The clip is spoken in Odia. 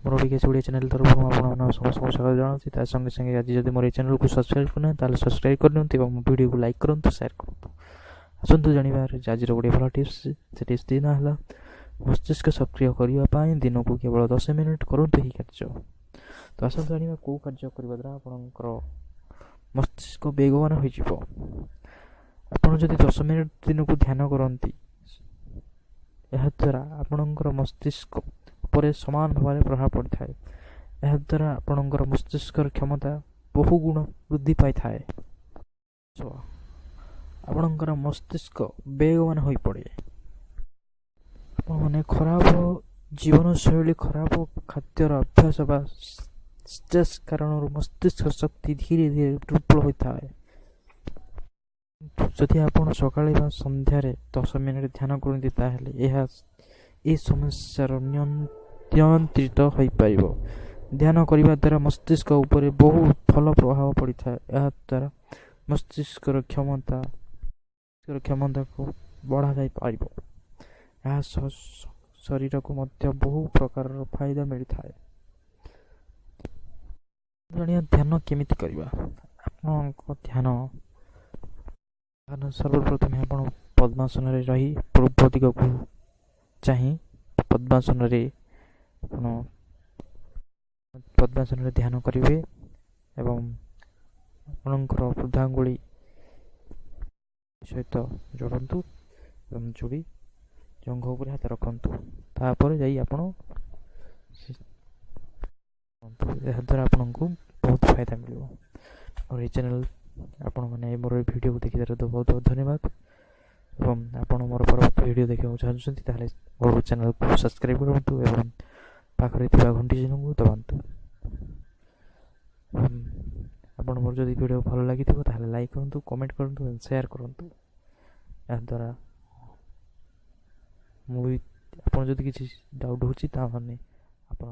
ମୋର ବିକେଶ ଓଡ଼ିଆ ଚ୍ୟାନେଲ୍ ତରଫରୁ ଆପଣମାନଙ୍କୁ ସମସ୍ତଙ୍କୁ ସ୍ୱାଗତ ଜଣାଉଛି। ତା ସଙ୍ଗେ ସଙ୍ଗେ ଆଜି ଯଦି ମୋର ଏଇ ଚ୍ୟାନେଲ୍କୁ ସବସ୍କ୍ରାଇବ୍ କରିନାହାନ୍ତି, ତାହେଲେ ସବସ୍କ୍ରାଇବ୍ କରିନିଅନ୍ତୁ ଏବଂ ମୋ ଭିଡ଼ିଓକୁ ଲାଇକ୍ କରନ୍ତୁ, ସେୟାର କରନ୍ତୁ। ଆସନ୍ତୁ ଜାଣିବା ଆଜିର ଗୋଟିଏ ଭଲ ଟିପ୍ସ। ସେ ଟିପ୍ସଟି ନାଁ ହେଲା ମସ୍ତିଷ୍କ ସକ୍ରିୟ କରିବା ପାଇଁ ଦିନକୁ କେବଳ 10 ମିନିଟ୍ କରନ୍ତୁ ଏହି କାର୍ଯ୍ୟ। ତ ଆସନ୍ତୁ ଜାଣିବା କେଉଁ କାର୍ଯ୍ୟ କରିବା ଦ୍ୱାରା ଆପଣଙ୍କର ମସ୍ତିଷ୍କ ବେଗବାନ ହୋଇଯିବ। ଆପଣ ଯଦି 10 ମିନିଟ୍ ଦିନକୁ ଧ୍ୟାନ କରନ୍ତି, ଏହାଦ୍ୱାରା ଆପଣଙ୍କର ମସ୍ତିଷ୍କ ଉପରେ ସମାନ ଭାବରେ ପ୍ରଭାବ ପଡ଼ିଥାଏ। ଏହାଦ୍ୱାରା ଆପଣଙ୍କର ମସ୍ତିଷ୍କର କ୍ଷମତା ବହୁ ଗୁଣ ବୃଦ୍ଧି ପାଇଥାଏ। ଆପଣଙ୍କର ମସ୍ତିଷ୍କ ବେଗବାନ ହୋଇପଡ଼େ। ଆପଣମାନେ ଖରାପ ଜୀବନଶୈଳୀ, ଖରାପ ଖାଦ୍ୟର ଅଭ୍ୟାସ ବା ଷ୍ଟ୍ରେସ୍ କାରଣରୁ ମସ୍ତିଷ୍କ ଶକ୍ତି ଧୀରେ ଧୀରେ ଦୁର୍ବଳ ହୋଇଥାଏ। ଯଦି ଆପଣ ସକାଳେ ବା ସନ୍ଧ୍ୟାରେ 10 ମିନିଟ୍ ଧ୍ୟାନ କରନ୍ତି, ତାହେଲେ ଏହା ଏ ସମସ୍ୟାର ନିୟନ୍ତ୍ରିତ ହୋଇପାରିବ। ଧ୍ୟାନ କରିବା ଦ୍ୱାରା ମସ୍ତିଷ୍କ ଉପରେ ବହୁତ ଭଲ ପ୍ରଭାବ ପଡ଼ିଥାଏ। ଏହାଦ୍ୱାରା ମସ୍ତିଷ୍କର କ୍ଷମତାକୁ ବଢ଼ାଯାଇପାରିବ। ଏହା ସହ ଶରୀରକୁ ମଧ୍ୟ ବହୁ ପ୍ରକାରର ଫାଇଦା ମିଳିଥାଏ। ଜାଣିବା ଧ୍ୟାନ କେମିତି କରିବା। ଆପଣଙ୍କ ଧ୍ୟାନ ସର୍ବପ୍ରଥମେ ଆପଣ ପଦ୍ମାସନରେ ରହି ପୂର୍ବ ଦିଗକୁ ଚାହିଁ ପଦ୍ମାସନରେ ଆପଣ ପଦ୍ମାସନରେ ଧ୍ୟାନ କରିବେ ଏବଂ ଆପଣଙ୍କର ବୃଦ୍ଧାଙ୍ଗୁଳି ସହିତ ଯୋଡ଼ନ୍ତୁ ଏବଂ ଯୋଡ଼ି ଜଙ୍ଘ ଉପରେ ହାତ ରଖନ୍ତୁ। ତାପରେ ଯାଇ ଆପଣ, ଏହାଦ୍ୱାରା ଆପଣଙ୍କୁ ବହୁତ ଫାଇଦା ମିଳିବ। ମୋର ଏଇ ଚ୍ୟାନେଲ୍ ଆପଣମାନେ ମୋର ଏଇ ଭିଡ଼ିଓକୁ ଦେଖିଥିବାରୁ ବହୁତ ବହୁତ ଧନ୍ୟବାଦ। ଏବଂ ଆପଣ ମୋର ପରବର୍ତ୍ତୀ ଭିଡ଼ିଓ ଦେଖିବାକୁ ଚାହୁଁଛନ୍ତି, ତାହେଲେ ମୋର ଚ୍ୟାନେଲ୍କୁ ସବସ୍କ୍ରାଇବ୍ କରନ୍ତୁ ଏବଂ ପାଖରେ ଥିବା ଘଣ୍ଟି ଚିହ୍ନକୁ ଦବାନ୍ତୁ। ଆପଣ ମୋର ଯଦି ଭିଡ଼ିଓ ଭଲ ଲାଗିଥିବ, ତାହେଲେ ଲାଇକ୍ କରନ୍ତୁ, କମେଣ୍ଟ କରନ୍ତୁ ଏବଂ ସେୟାର କରନ୍ତୁ। ଏହାଦ୍ୱାରା ମୁଁ ବି ଆପଣ ଯଦି କିଛି ଡାଉଟ୍ ହେଉଛି, ତାମାନେ ଆପଣ